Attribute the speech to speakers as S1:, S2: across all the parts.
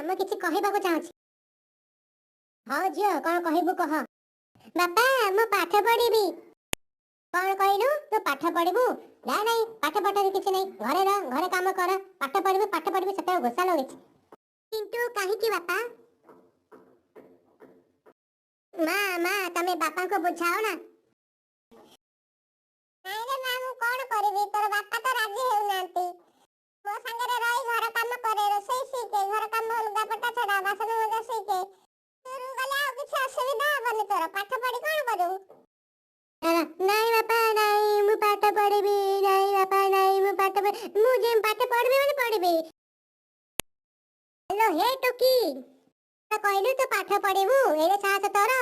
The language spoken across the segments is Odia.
S1: ମୁଁ କିଛି କହିବାକୁ ଚାହୁଁଛି। ହଁ ଝିଅ, କଣ କହିବୁ କହ। ବାପା, ମୁଁ ପାଠ ପଢିବି। କଣ କହିଲୁ? ତୁ ପାଠ ପଢିବୁ? ନା ନାଇଁ, ପାଠ ପଢାରେ କିଛି ନାହିଁ। ଘରେ ରହ, ଘରେ କାମ କର। ପାଠ ପଢିବୁ, ପାଠ ପଢିବୁ, ସେତେବେଳେ ଘୋଷା ଲଗେଇଛି। କିନ୍ତୁ କାହିଁକି ବାପା? ମା, ମା, ତମେ ବାପାଙ୍କୁ ବୁଝାଅ ନା। ନାଇଁରେ ମା, ମୁଁ କଣ କରିବି? ତୋର ବାପା ତ ରାଜି ହେଉନାହାନ୍ତି। ମୋ ସାଙ୍ଗରେ ରହି ଘର କାମ କରେ, ରୋଷେଇ ଶିଖେ, ଘର କାମ, ଲୁଗାପଟା ଛଡା, ବାସନ ମଜା ଶିଖେ। ତୋର ଗଲେ ଆଉ କିଛି ଅସୁବିଧା ହବନି ତୋର। ପାଠ ପଢି କଣ କରିବୁ? ନାଇଁ ବାପା ନାଇଁ, ମୁଁ ପାଠ ପଢିବି। ନାଇଁ ବାପା ନାଇଁ, ମୁଁ ପାଠ, ମୁଁ ଯେ ପାଠ ପଢିବି ମାନେ ପଢିବି। ହ୍ୟାଲୋ, ହେ ଟୋକି, କହିଲୁ ତୁ ପାଠ ପଢିବୁ? ଏଇରେ ସାହସ ତୋର?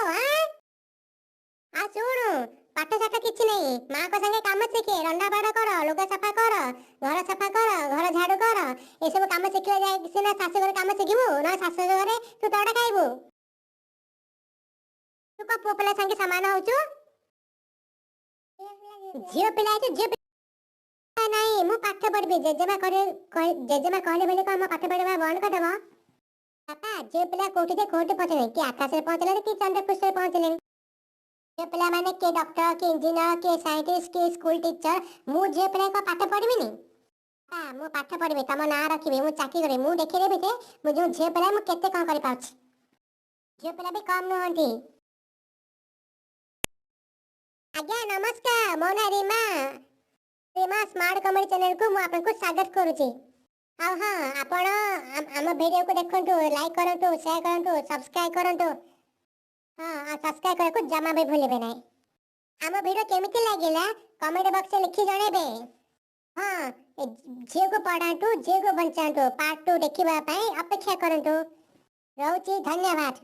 S1: ଆଉ ଶୁଣୁ, ପାଠ ସାଠ କିଛି ନାହିଁ। ମାଙ୍କ ସାଙ୍ଗେ କାମ ଶିଖେ, ରନ୍ଧା ବାଢ କର, ଲୁଗା ସଫା କର, ଘର ସଫା କର, ଘର ଝାଡୁ କର। ଏସବୁ କାମ ଶିଖିବା ଯାଇ ସିନା ଶାଶୁ ଘରେ କାମ ଶିଖିବୁ, ନା ଶାଶୁ ଘରେ ତୁ ତଡା ଖାଇବୁ। ତୁ କଣ ପୁଅ ପିଲା ସାଙ୍ଗେ ସମାନ ହଉଛୁ? ଝିଅ ପିଲା ହେଇଛୁ, ଝିଅ ପିଲା। ନାଇଁ, ମୁଁ ପାଠ ପଢିବି। ଜେଜେମା କରେ, ଜେଜେମା କହିଲେ ବୋଲି କଣ ମୋ ପାଠ ପଢିବା ବନ୍ଦ କରିଦବ? ବାପା, ଝିଅ ପିଲା କୋଉଠି ଯେ କୋଉଠି ପହଞ୍ଚିଲେଣି। କି ଆକାଶରେ ପହଞ୍ଚିଲେଣି, କି ଚନ୍ଦ୍ର ପୃଷ୍ଠରେ ପହଞ୍ଚିଲେଣି। ଝିଅ ପିଲାମାନେ କିଏ ଡକ୍ଟର, କିଏ ଇଞ୍ଜିନିୟର, କିଏ ସାଇଣ୍ଟିଷ୍ଟ, କିଏ ସ୍କୁଲ ଟିଚର। ମୁଁ ଝିଅ ପିଲା କଣ ପାଠ ପଢିବିନି? ବାପା, ମୁଁ ପାଠ ପଢିବି, ତମ ନାଁ ରଖିବି, ମୁଁ ଚାକିରି କରିବି। ମୁଁ ଦେଖେଇଦେବି ଯେ ମୁଁ ଯୋଉ ଝିଅ ପିଲା, ମୁଁ କେତେ କଣ କରିପାରୁଛି। ଝିଅ ପିଲା ବି କମ ନୁହନ୍ତି। ଆଜ୍ଞା ନମସ୍କାର, ମୋ ନାଁ ରୀମା। ରୀମା ସ୍ମାର୍ଟ କମେଡି ଚ୍ୟାନେଲକୁ ମୁଁ ଆପଣଙ୍କୁ ସ୍ୱାଗତ କରୁଛି। ଆଉ ହଁ, ଆପଣ ଆମ ଭିଡ଼ିଓକୁ ଦେଖନ୍ତୁ, ଲାଇକ୍ କରନ୍ତୁ, ସେୟାର କରନ୍ତୁ, ସବସ୍କ୍ରାଇବ କରନ୍ତୁ। ହଁ, ଆଉ ସବସ୍କ୍ରାଇବ କରିବାକୁ ଜମା ବି ଭୁଲିବେ ନାହିଁ। ଆମ ଭିଡ଼ିଓ କେମିତି ଲାଗିଲା, କମେଣ୍ଟ ବକ୍ସରେ ଲେଖି ଜଣେଇବେ। ହଁ, ଏ ଝିଅକୁ ପଢ଼ାନ୍ତୁ, ଝିଅକୁ ବଞ୍ଚାନ୍ତୁ ପାର୍ଟ 2 ଦେଖିବା ପାଇଁ ଅପେକ୍ଷା କରନ୍ତୁ। ରହୁଛି, ଧନ୍ୟବାଦ।